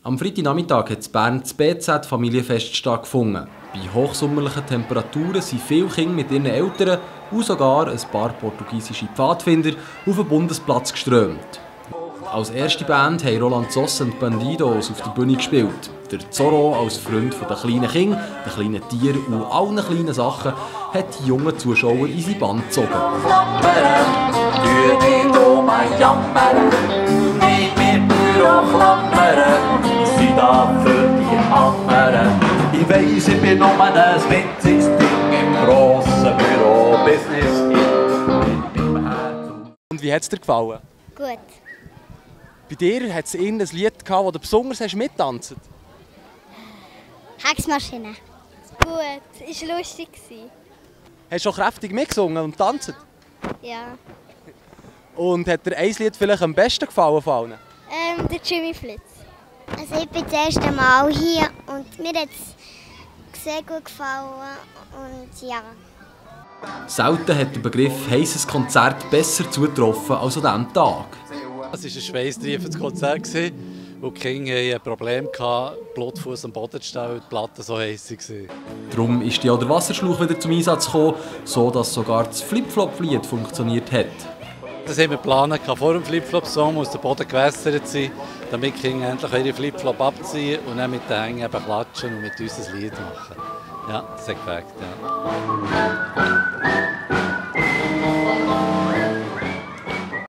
Am Freitagnachmittag hat in Bern das BZ Familienfest stattgefunden. Bei hochsommerlichen Temperaturen sind viele Kinder mit ihren Eltern und sogar ein paar portugiesische Pfadfinder auf den Bundesplatz geströmt. Als erste Band haben Roland Sos und Bandidos auf der Bühne gespielt. Der Zorro als Freund der kleinen Kinder, der kleinen Tiere und allen kleinen Sachen hat die jungen Zuschauer in seine Band gezogen. Ich weiss, ich bin nur ein winziges Ding im grossen Büro-Business. Und wie hat es dir gefallen? Gut. Bei dir hat es irgendein Lied gehabt, das du besonders mittanzt? Hexmaschine. Gut, es war lustig. Hast du auch kräftig mitgesungen und getanzt? Ja. Und hat dir ein Lied vielleicht am besten gefallen von allen? Der Jimmy Flitz. Also ich bin das erste Mal hier und mir hat es sehr gut gefallen und ja. Selten hat der Begriff «heisses Konzert» besser zugetroffen als an diesem Tag. Es war ein schweißtriefendes Konzert, wo die Kinder ein Problem hatten, Blutfuß am Boden zu stehen, weil die Platte so heiß war. Darum ist auch der Wasserschlauch wieder zum Einsatz gekommen, sodass sogar das Flip-Flop-Lied funktioniert hat. Das haben wir geplant, vor dem Flip-Flop-Song muss der Boden gewässert sein, damit die Kinder endlich ihre Flip-Flop abziehen und dann mit den Hängen eben klatschen und mit uns ein Lied machen. Ja, das hat gefällt, ja.